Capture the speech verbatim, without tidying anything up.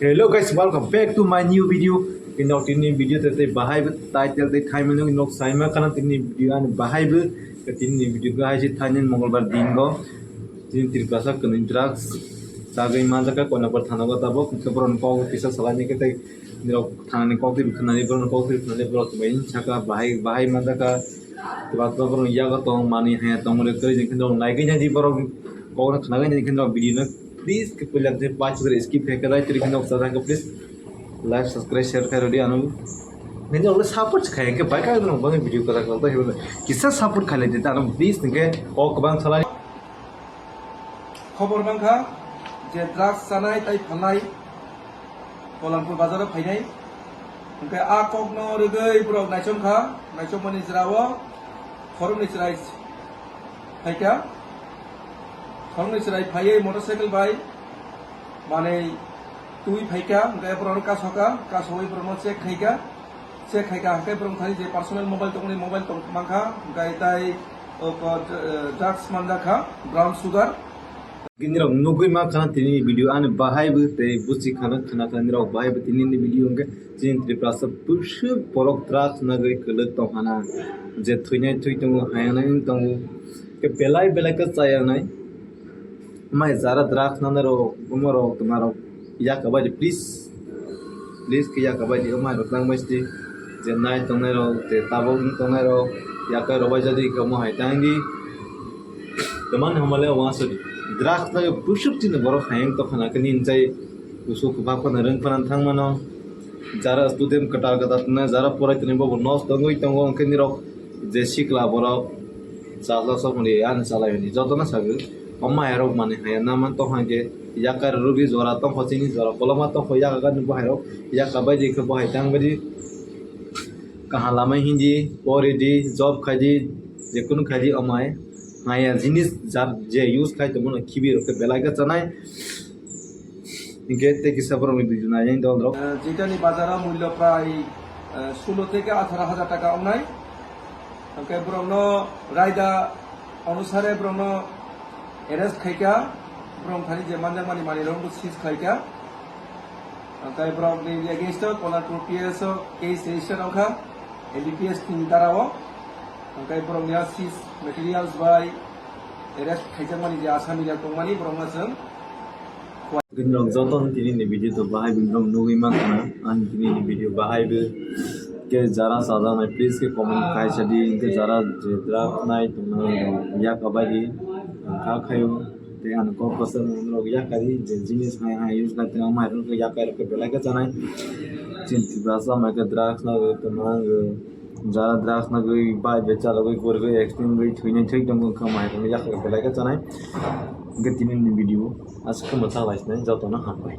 Hello guys, welcome back to my new video. Kinok tini video te te bahai bo title te khai mano kinok saima kana tini video ani bahai bo tini video ko hai si thaini mongolbar din go tini Tripura sa kwnwi drugs chagwi manjak ka Konapur thana go tabok ke boron kok kisa salai ni ke te nirok thani kok ti khna ni boron kok ti khna ni borok bai saka bahai bahai manjak ka. Tebak tebak borok yago tong mani haya tong mani tei jeng kheno nai gwi nai di borok kok no khna gwi nai kheno video no please ke puila je pach sar skip hai khe dai tiri kheno sa thang please like subscribe share khai rodi anu nini ole support khai ke bai ka no bang video kara kara to hebo kisa support khai le de anu please ke kok bang salai. Khobor mankha je drugs chanai tai phalnai Polanpur bazaro phainai. Hwnkhe a kokno rwgwi borok naichomkha, naichomani jora-o khoroknwi chwrai phaikha. Khoroknwi chwrai phaiwi motorcycle bai manwi twi phaikha, hwnkhe borokno kasokha, kasowi borokno check khaikha. Check khaikha, hwnkhe borok thani je personal mobile tongmani mobile tong mankha, hwnkhe tai o ko, eh, drugs manjakha, brown sugar. Nirok nugwi ma khana tini video ani bahai bo tei buchi khana khana khana nirok bahai bo tini ni video hwnkhe chini Tripura sa bwswk borok drugs nagwi kwlwk tong hana je thwinai thwi tongo hayang nai wng tongo khe belai belai khe chaya nai mai jara drugs nanai rok omo rok twma rok yak kabai di please. Please khe yak kabai di omo hai rok tang bai sidi je nai tongnai rok je tabok wng tongnai rok yak kai rok bai jadi khe omo hai tang di. Tamani hamale o wansodi drugs lage busuk chini borok hayang tokha na khe nini jai kusu kwbak phano rwng phano thang mano. Jara student kwtal kwtal tongnai jara porai tongnai bobo nos tongwi tongo hwnkhe nirok je sikla borok chajak sok hwnwi ani chalai hwnwi jotono sagwi o mairok manwi haya naman tokha hwnkhe yakar rwgwi jora tongkho chini jora koloma tongkho yakar ni bohairok yakar bai di khe bohai tang bai di. Kaham lama hindi, pori di, job khai di, jekunu khai di, omai. Maya jinis jat je use khai tongmano khibi rok khe belai khe chanai. Hinkhe tei kisa borok ni video nai dol rok. Eh, jitani bazaro mullo prai, eh, sullo theke atharo hajar taka wngnai. Hwnkhe borokno raida onusare borokno arrest khaikha, borok thani je manjakmani manwirokno seize khlaikha. Hwnkhe borokni against o Konarpur P S o case register wngkha, N D P S ni dara o. Hwnkhe borokni seize materials bai arrest khaijakmani je asami rok tongmani borokno chwng Bini rok joto no tini ni video to bahai bini rok nugwi mankha. Ani tini ni video bahai bo ke jara sajak nai please ke comment kaisa di, ke jara je drug nai tongnai rok yak abai di kha khayo. Tei ani kok kosa rok yak ari je jinis hai hai use kai tong mai rok yak kai rok belai khe chanai. Chinti basa mai ke drugs nai tongnai. Jara drugs nugwi bai bai chalogwi gurigwi accident wngwi thwinai thwi tongo wngkha mai rokno yakho belai khe chanai. Hwnkhe tini ni video aswk khe mwchang lai sinai jotono hambai.